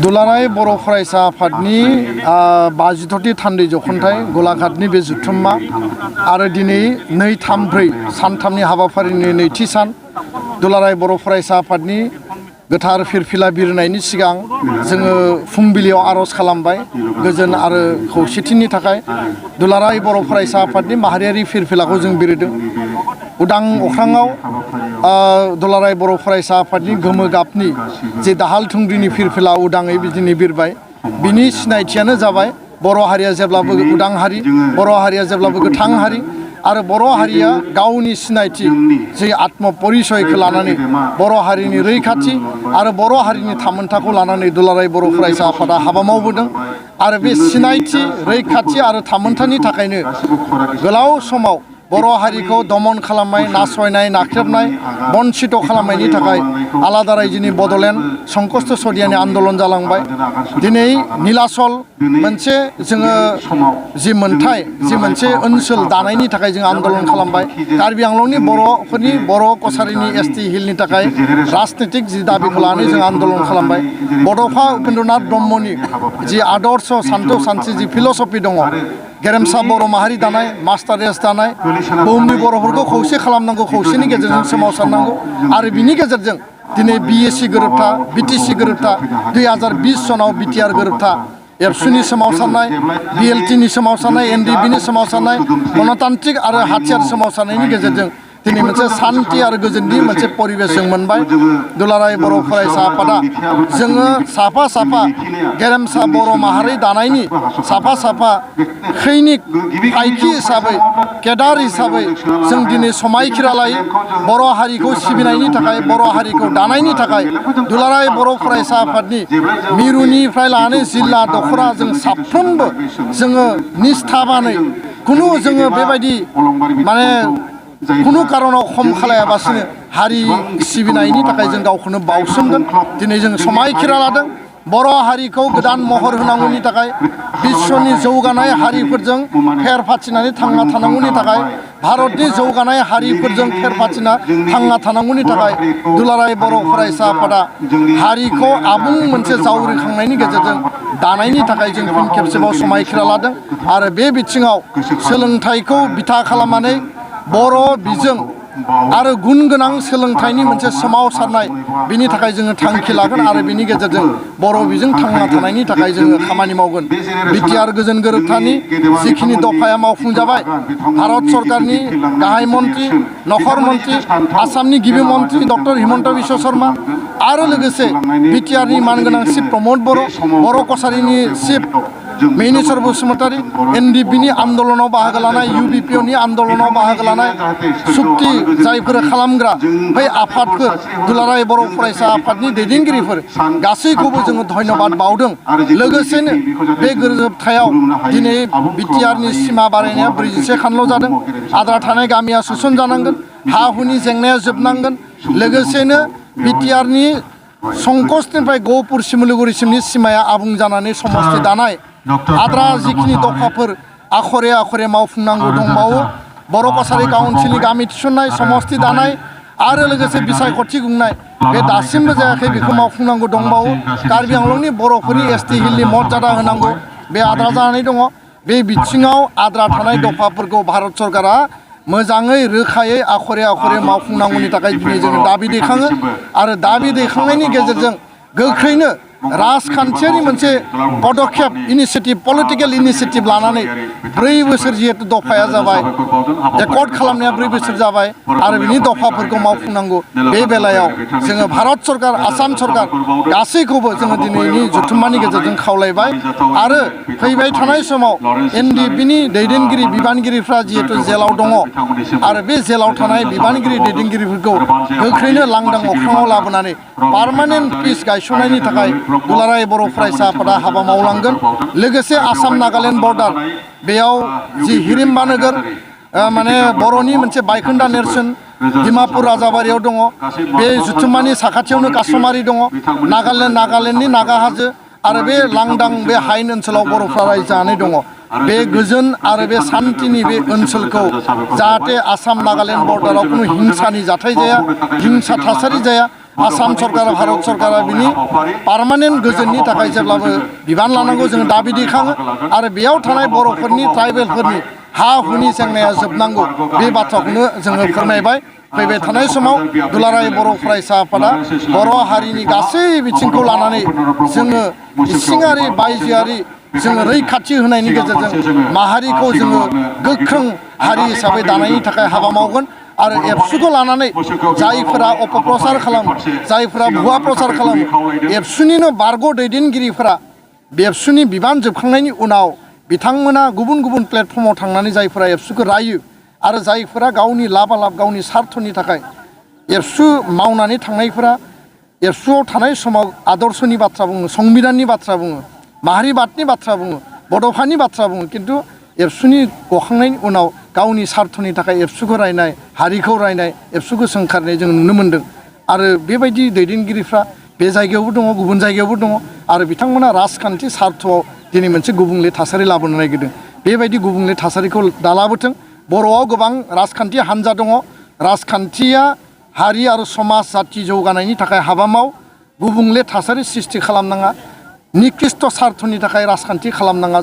दुलाराय बर' फरायसा आफादनि 52थि थान्दै जख'न्थाइ गलाघाटनि बे जुथुम्मा आरो दिनै 2-3-4 सानथामनि हाबाफारिनि नैथि सान दुलाराय बर' फरायसा आफादनि गोथार फिरफिला बिरनायनि सिगां जोङो फुंबिलियाव आर'ज खालामबाय गोजोन आरो खौसेथिनि थाखाय दुलाराय बर' फरायसा आफादनि माहारियारि फिरफिलाखौ जों बिरदों उदां अख्राङाव दुलाराय बर' फरायसा आफादनि गोमो गाबनि जे दाहाल थुंग्रिनि फिरफिला उदाङै बिदिनो बिरबाय बिनि सिनायथियानो जाबाय बर' हारिया जेब्लाबो उदां हारि बर' हारिया जेब्लाबो गोथां हारि आरो बर' हारिया गावनि सिनायथि जे आत्म परिचयखौ लानानै बर' हारिनि रैखाथि आरो बर' हारिनि थामोनथाखौ लानानै दुलाराय बर' फरायसा आफादा हाबा मावबोदों आरो बे सिनायथि रैखाथि आरो थामोनथानि थाखायनो गोलाव समाव बर' हारिखौ दमन खालामनाय नासयनाय नाख्रेबनाय बन्सित खालामनायनि थाखाय आलादा रायजोनि बड'लेण्ड संकष्ट सदियानि आन्दलन जालांबाय दिनै नीलाचल मोनसे जोङो जि मोनथाय जि मोनसे ओनसोल दानायनि थाखाय जों आन्दलन खालामबाय कार्बि आंलंनि बर'फोरनि बर' कसारिनि एसटि हिलनि थाखाय राजनीतिक जि दाबिखौ लानानै जों आन्दलन खालामबाय बड'फा उपेन्द्रनाथ ब्रह्मनि जि आदर्श सान्थौ सानस्रि जि फिलसफि दङ गेरेमसा बर' माहारि दानाय मास्टार रेस दानाय बुहुमनि बर'फोरखौ खौसे खालामनांगौ खौसेनि गेजेरजों सोमावसारनांगौ आरो बिनि गेजेरजों दिनै बिएससि गोरोबथा बिटिसि गोरोबथा 2020 सनाव बिटिआर गोरोबथा एबसुनि सोमावसारनाय बिएलटिनि सोमावसारनाय एनडिबिनि सोमावसारनाय गणतान्त्रिक आरो हाथियार सोमावसारनायनि गेजेरजों दिनै मोनसे शान्ति आरो गोजोननि मोनसे परिबेश जों मोनबाय दुलाराय बर' फरायसा आफादा जोङो साफा साफा गेरेमसा बर' माहारि दानायनि साफा साफा खैनिक फायखि हिसाबै केदार हिसाबै जों दिनै समायखिरा लायो बर' हारिखौ सिबिनायनि थाखाय बर' हारिखौ दानायनि थाखाय दुलाराय बर' फरायसा आफादनि मिरुनिफ्राय लानानै जिल्ला दख'रा जों साफ्रोमबो जोङो निष्ठाबानै खुनु जोङो बेबायदि माने खुनु कारनाव खम खालायाबासिनो हारि सिबिनायनि थाखाय जों गावखौनो बावसोमगोन दिनै जों समायखिरा लादों बर' हारिखौ गोदान महर होनांगौनि थाखाय बिश्वनि जौगानाय हारिफोरजों फेर फाथिनानै थांना थानांगौनि थाखाय भारतनि जौगानाय हारिफोरजों फेर फाथिना थांना थानांगौनि थाखाय दुलाराय बर' फरायसा आफादा हारिखौ आबुं मोनसे जावरिखांनायनि गेजेरजों दानायनि थाखाय जों फिन खेबसेबाव समायखिरा लादों आरो बे बिथिङाव सोलोंथाइखौ बिथा खालामनानै बर' बिजों आरो गुन गोनां सोलोंथाइनि मोनसे सोमावसारनाय बिनि थाखाय जोङो थांखि लागोन आरो बिनि गेजेरजों बर' बिजों थांना थानायनि थाखाय जोङो खामानि मावगोन बिटिआर गोजोन गोरोबथानि जिखिनि दफाया मावफुंजाबाय भारत सरकारनि गाहाय मन्त्रि नखर मन्त्रि आसामनि गिबि मन्त्रि डक्टर हिमन्त बिश्व शर्मा आरो लोगोसे बिटिआरनि मानगोनां चिफ प्रमद बर' कसारिनि चिफ मिनिस्टार बसुमतारी एनडिबिनि आन्दलनाव बाहागो लानाय इउबिपिअनि आन्दलनाव बाहागो लानाय सुक्ति जायफोर खालामग्रा बै आफादफोर दुलाराय बर' फरायसा आफादनि दैदेनगिरिफोर गासैखौबो जोङो धन्यबाद बावदों लोगोसेनो बे गोरोबथायाव दिनै बिटिआरनि सिमा बारायनाया 47 खानल' जादों आद्रा थानाय गामिया सोसनजानांगोन हा हुनि जेंनाया जोबनांगोन लोगोसेनो बिटिआरनि संकष्टनिफ्राय गहपुर सिमलिगुरिसिमनि सिमाया आबुं जानानै समस्ति दानाय आद्रा जिखिनि दफाफोर आखरे आखरे मावफुंनांगौ दंबावो बर' कसारि काउन्सिलनि गामि थिसननाय समस्ति दानाय आरो लोगोसे बिसायख'थि खुंनाय बे दासिमबो जायाखै बेखौ मावफुंनांगौ दंबावो कार्बि आंलंनि बर'फोरनि एसटि हिलनि मर्यादा होनांगौ बे आद्रा जानानै दङ बे बिथिङाव आद्रा थानाय दफाफोरखौ भारत सरकारा मोजाङै रोखायै आखरे आखरे मावफुंनांगौनि थाखाय दिनै जोङो दाबि दैखाङो आरो दाबि दैखांनायनि गेजेरजों गोख्रैनो राजखान्थियारि मोनसे पदक्षेप इनिशिएटिभ पलिटिकेल इनिशिएटिभ लानानै 4 बोसोर जिहेतु दफाया जाबाय एकर्ड खालामनाया 4 बोसोर जाबाय आरो बिनि दफाफोरखौ मावफुंनांगौ बे बेलायाव जोङो भारत सरकार आसाम सरकार गासैखौबो जोङो दिनैनि जथुम्मानि गेजेरजों खावलायबाय आरो फैबाय थानाय समाव एनडिएफबिनि दैदेनगिरि बिबानगिरिफ्रा जिहेतु जेलाव दङ आरो बे जेलाव थानाय बिबानगिरि दैदेनगिरिफोरखौ गोख्रैनो लांदां अख्राङाव लाबोनानै पार्मानेन्ट पिस गायसननायनि थाखाय दुलाराय बर' फरायसा आफादा हाबा मावलांगोन लोगोसे आसाम नागालेण्ड बर्डार बेयाव जि हिरिम्बा नोगोर माने बर'नि मोनसे बायखोन्दा नेरसोन डिमापुर राजाबारियाव दङ बे जुथुम्मानि साखाथियावनो कासमारि दङ नागालेण्डनि नागा हाजो आरो बे लांदां बे हायेन ओनसोलाव बर'फ्रा रायजो जानानै दङ बे गोजोन आरो बे शान्तिनि बे ओनसोलखौ जाहाथे आसाम नागालेण्ड बर्डाराव खुनु हिंसानि जाथाय जाया हिंसा थासारि जाया आसाम सरकार भारत सरकारा बिनि पार्मानेन्ट गोजोननि थाखाय जेब्लाबो बिबान लानांगौ जों दाबि दैखाङो आरो बेयाव थानाय बर'फोरनि ट्राइबेलफोरनि हा हुनि जेंनाया जोबनांगौ बे बाथ्राखौनो जोङो फोरमायबाय फैबाय थानाय समाव दुलाराय बर' फरायसा आफादा बर' हारिनि गासै बिथिंखौ लानानै जोङो इसिङारि बायजोआरि जोङो रैखाथि होनायनि गेजेरजों माहारिखौ जोङो गोख्रों हारि हिसाबै दानायनि थाखाय हाबा मावगोन आरो एबसुखौ लानानै जायफोरा अपप्रचार खालामो जायफोरा भुवा प्रचार खालामो एबसुनिनो बारग' दैदेनगिरिफोरा एबसुनि बिबान जोबखांनायनि उनाव बिथांमोना गुबुन गुबुन प्लेटफर्माव थांनानै जायफोरा एबसुखौ रायो आरो जायफोरा गावनि लाबालाब गावनि स्वार्थनि थाखाय एबसु मावनानै थांनायफोरा एबसुआव थानाय समाव आदर्शनि बाथ्रा बुङो संबिधाननि बाथ्रा बुङो माहारिबादनि बाथ्रा बुङो बड'फानि बाथ्रा बुङो खिन्थु एबसुनि गखांनायनि उनाव गावनि स्वार्थनि थाखाय एबसुखौ रायनाय हारिखौ रायनाय एबसुखौ सोंखारनाय जों नुनो मोन्दों आरो बेबायदि दैदेनगिरिफ्रा बे जायगायावबो दङ गुबुन जायगायावबो दङ आरो बिथांमोना राजखान्थि स्वार्थआव दिनै मोनसे गुबुंले थासारि लाबोनो नागिरदों बेबायदि गुबुंले थासारिखौ दालाबोथों बर'आव गोबां राजखान्थि हान्जा दङ राजखान्थिया हारि आरो समाज जाथि जौगानायनि थाखाय हाबा माव गुबुंले थासारि सृष्टि खालामनाङा निकृष्ट स्वार्थनि थाखाय राजखान्थि खालामनाङा